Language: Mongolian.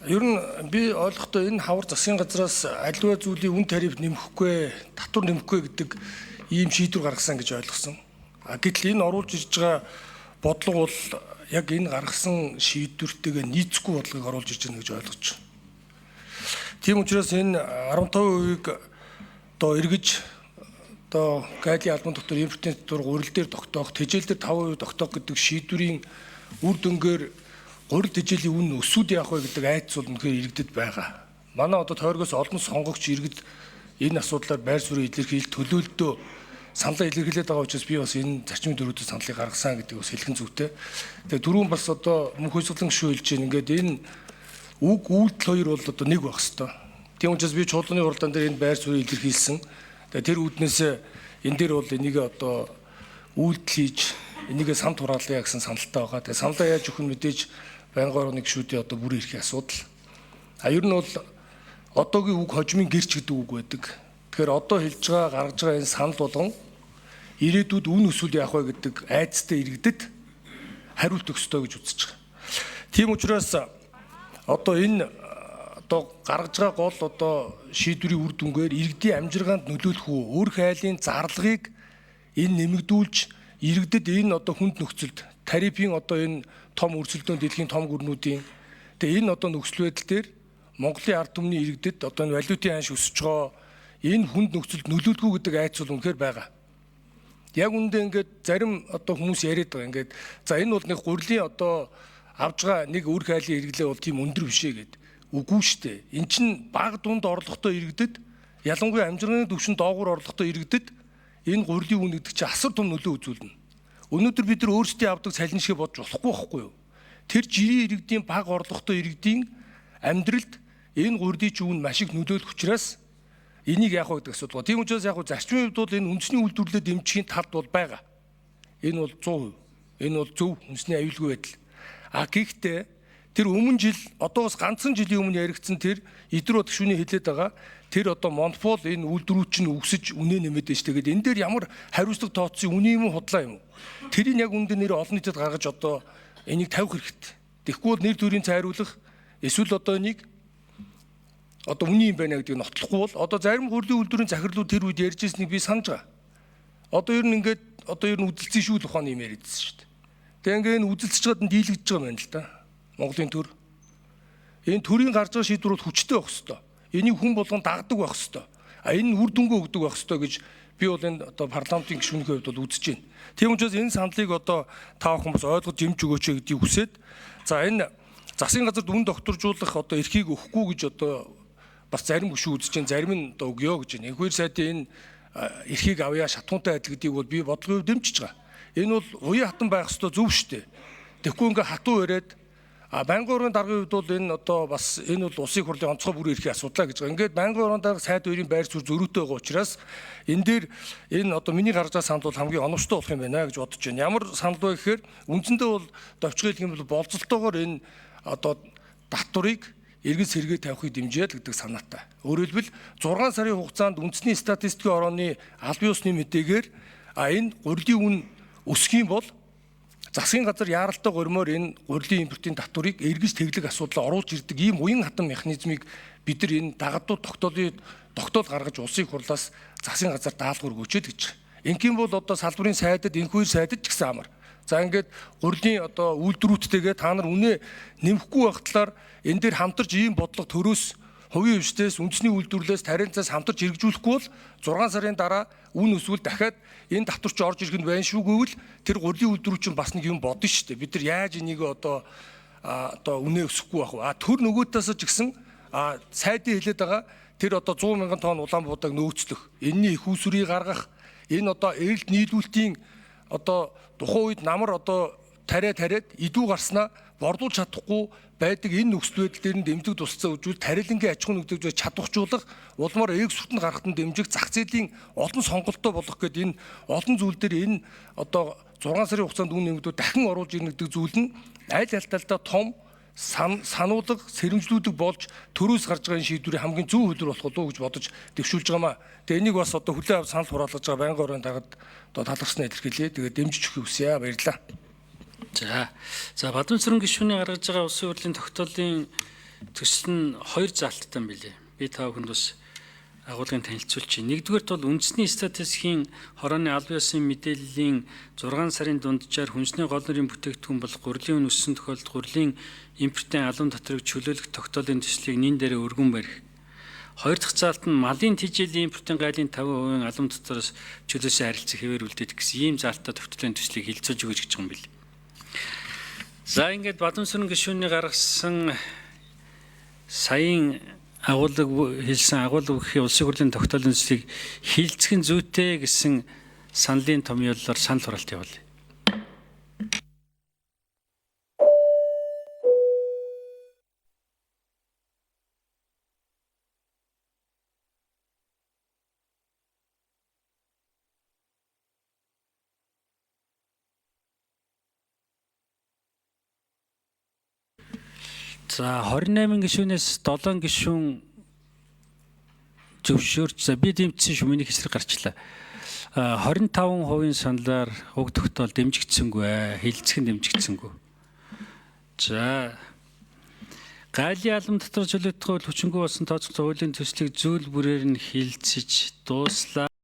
Ер нь би ойлгохдоо энэ хавар засгийн газраас аливаа зүйлийн үн тариф нэмэхгүй, татвар нэмэхгүй гэдэг ийм шийдвэр гаргасан гэж ойлгосон. А гэтэл энэ оруулж ирж байгаа бодлого бол яг энэ гаргасан шийдвэртэйгээ нийцэхгүй бодлогыг оруулж ирж байна гэж ойлгож байна. Тийм учраас энэ 15%-ийг одоо эргэж одоо гайлийн албан дотор импортын татвар гурил дээр тогтоох, тэжээл дээр 5% тогтоох гэдэг шийдвэрийн үр дүнгээр гурил тэжээлийн үн өсвөд яах вэ гэдэг айдас бол үнэхээр иргэдэд байгаа. Манай одоо тойргоос олон сонгогч иргэд энэ асуудлаар байр суурь илэрхийл төлөөлдөө саналаа илэрхийлээд байгаа учраас би бас энэ зарчмын дөрүүдийн саналыг гаргасан гэдэг бас хэлхэн зүйтэй. Тэгээ түрүүн бас одоо мөнх хөлсгөлэн гишүүн хэлж байна. Ингээд энэ үг үйлдэл хоёр бол одоо нэг байх хэвээр. Тийм учраас би чуулганы уралдаан дээр энэ байр суурийг илэрхийлсэн. Тэгээ тэр үүднээс энэ дээр бол энийг одоо үйлдэл хийж энийг сан тураалъя гэсэн саналтай байгаа. Тэгээ саналаа яаж өгөх нь мэдээж байнгын орны гишүүдийн одоо бүр эрхийн асуудал. А ер нь бол одоогийн үг хожмын гэрч гэдэг үг байдаг. Тэгэхээр одоо хэлж байгаа гаргаж байгаа энэ санал болгон ирээдүйд үн өсвөл яах вэ гэдэг айдастай иргэдэд хариулт өгөх ёстой гэж үзэж байгаа. Тийм учраас одоо энэ одоо гаргаж байгаа гол одоо шийдвэрийн үр дүнгээр иргэдийн амжиргаанд нөлөөлөх үү, өөрх айлын зарлагыг энэ нэмэгдүүлж иргэдэд энэ одоо хүнд нөхцөлд тарифын одоо энэ том өрсөлдөөн дэлхийн том гүрнүүдийн тэгээ энэ одоо нөхцөл байдал дээр Монголын ард түмний иргэдэд одоо энэ валютын ханш өсөж байгаа энэ хүнд нөхцөлд нөлөөлдгөө гэдэг айц бол үнэхээр байгаа. Яг үүндээ ингээд зарим одоо хүмүүс яриад байгаа. Ингээд за энэ бол нэг гурилын одоо авж байгаа нэг үр хайлын хэрэглээ бол тийм өндөр биш ээ гэд. Үгүй шүү дээ. Эн чинь баг дунд орлоготой иргэдэд ялангуяа амжиргааны түвшин доогуур орлоготой иргэдэд энэ гурилын үн гэдэг чинь асар том нөлөө үзүүлнэ. Өнөөдөр бид нар өөрсдийн авдаг цалин шиг бодож болохгүй байхгүй юу? Тэр жирийн иргэдийн баг орлоготой иргэдийн амьдралд энэ гурилын ч үн маш их нөлөөлөх учраас энийг яах вэ гэдэг асуудал. Тийм учраас яг зарчмын хувьд бол энэ үндэсний үйлдвэрлэлд дэмжихийн талд бол байгаа. Энэ бол 100%. Энэ бол зөв үндэсний аюулгүй байдал. А гэхдээ тэр өмнө жил одоогоос ганцхан жилийн өмнө яригдсан тэр идрүү гишүүний хэлээд байгаа тэр одоо монопол энэ үйлдвэрүүд чинь өсөж үнэ нэмээд байна шүү. Тэгээд энэ дээр ямар хариуцлага тооцсон үний юм худлаа юм уу? Тэрийг яг үндэ нэр олон нийтэд гаргаж одоо энийг тавих хэрэгтэй. Тэгэхгүй бол нэр төрийн цайруулах эсвэл одоо энийг одоо үний юм байна гэдгийг нотлохгүй бол одоо зарим хурлын үйлдвэрийн захирлууд тэр үед ярьж ирснийг би санаж байгаа. Одоо ер нь ингээд одоо ер нь үдэлцэн шүүл ухааны юм яриадсэн шүү дээ. Тэгээ ингээд энэ үдэлцэж байгаад нь дийлэгдэж байгаа юм байна л да. Монголын төр. Энэ төрийн гарч байгаа шийдвэр бол хүчтэй байх хэвээр. Энийг хүн болгон дагдаг байх хэвээр. А энэ нь үр дүнгээ өгдөг байх хэвээр гэж би бол энэ одоо парламентын гишүүнийхээ хувьд бол үзэж байна. Тийм учраас энэ саналыг одоо та бүхэн бас ойлгож дэмж өгөөч гэдгийг хүсээд за энэ засгийн газарт үн докторжуулах одоо эрхийг өгөхгүй гэж одоо бас зарим гишүүн үзэж байна, зарим нь одоо өгөө гэж байна. Энэхүү сайдын энэ эрхийг авъя шатхуунтай адил гэдгийг бол би бодлогын хувьд дэмжиж байгаа. Энэ бол уян хатан байх ёстой зөв шүү дээ. Тэгэхгүй ингээ хатуу яриад а байнгын уран даргын хувьд бол энэ одоо бас энэ бол улсын хурлын онцгой бүрийн эрхийн асуудлаа гэж байгаа. Ингээд байнгын уран дарга сайд хоёрын байр суурь зөрүүтэй байгаа учраас энэ дээр энэ одоо миний гаргаж байгаа санал бол хамгийн оновчтой болох юм байна гэж бодож байна. Ямар санал вэ гэхээр үндсэндээ бол товчхон хэлэх юм бол болцолтойгоор энэ одоо татварыг эргэн сэргээ тавихыг дэмжээл гэдэг санаатай. Өөрөөр хэлбэл 6 сарын хугацаанд үндэсний статистикийн орооны албан ёсны мэдээгээр а энэ гурилын үн өсөх юм бол засгийн газар яаралтай гормоор энэ гурилын импортын татварыг эргэж тэглэх асуудлаа оруулж ирдэг ийм уян хатан механизмыг бид нар энэ дагадуу тогтоол гаргаж улсын хурлаас засгийн газар даалгавар өгөөч л гэж. Ингийн бол одоо салбарын сайдад энэхүү сайдад ч гэсэн амар. За ингээд гурилын одоо үйлдвэрүүдтэйгээ та нар үнэ нэмэхгүй байх талаар энэ дээр хамтарч ийм бодлого төрөөс хувийн хвшлээс үндэсний үйлдвэрлэлээс таринцаас хамтарч хэрэгжүүлэхгүй бол 6 сарын дараа үн өсвөл дахиад энэ татвар чи орж ирэх нь байна шүү гэвэл тэр гурилын үйлдвэрүүд чинь бас нэг юм бодно шүү дээ. Бид нар яаж энийг одоо үнэ өсөхгүй байх вэ? А төр нөгөө талаас ч гэсэн сайдын хэлээд байгаа тэр одоо 100 мянган тонн улаан буудаг нөөцлөх, энэний их усүрийг гаргах, энэ одоо эрэлт нийлүүлэлтийн одоо тухайн үед намар одоо тариад идүү гарснаа борлуулж чадахгүй байдаг энэ нөхцөл байдал дээр нь дэмжлэг тусалцаа үзүүл тарилангийн аж ахуйн нэгтгэж чадварчуулах улмаар экспортод гарахад нь дэмжих зах зээлийн олон сонголттой болгох гээд энэ олон зүйл дээр энэ одоо 6 сарын хугацаанд үн нэмэгдүү дахин оруулж ирнэ гэдэг зүйл нь аль аль талдаа том сануулга сэрэмжлүүлэг болж төрөөс гарч байгаа энэ шийдвэрийн хамгийн зөв хөдөлгөөр болох болов уу гэж бодож дэвшүүлж байгаамаа. Тэгээ энийг бас одоо хүлээн авч санал хураалгаж байгаа байнгын орон даргад одоо талархснаа илэрхийлье. Тэгээ дэмжиж өгөхийг хүсье. Баярлалаа. За Бадамсран гишүүний гаргаж байгаа улсын хурлын тогтоолын Төсөл нь хоёр заалттай юм билээ. Би та бүхэнд бас агуулгын танилцуулчих. Нэгдүгээрт бол үндэсний статистикийн хорооны албан ёсны мэдээллийн 6 сарын дунджаар хүнсний гол нүрийн бүтээгдэхүүн бол гурилын үн өссөн тохиолдолд гурилын импортын албан дотрыг чөлөөлөх тогтоолын төслийг нин дээрээ өргөн барих. Хоёр дахь заалт нь малын тижээлийн импортын гайлын 50% албан дотроос чөлөөсөө харилцах хэвээр үлдээдэг гэсэн ийм заалттай тогтоолын төслийг хилцүүлж өгөөч гэж юм бил. За ингээд Бадамсүрэн гишүүний гаргасан саяын агуулга хэлсэн агуулга бүхий улсын хурлын тогтоолын төслийг хилцэх нь зүйтэй гэсэн саналын томьёоллоор санал хураалт явуулъя. За 28 гишүүнээс 7 гишүүн зөвшөөрч, за би дэмжсэн шүү, миний хэсэг гарчлаа. 25% саналаар уг тогтоол дэмжигдсэнгүй, хилцэх нь дэмжигдсэнгүй. За гайлын албан дотор чөлөөтгөө хүчингүй болсон тооцогдсон хуулийн төслийг зүйл бүрээр нь хилцэж дууслаа.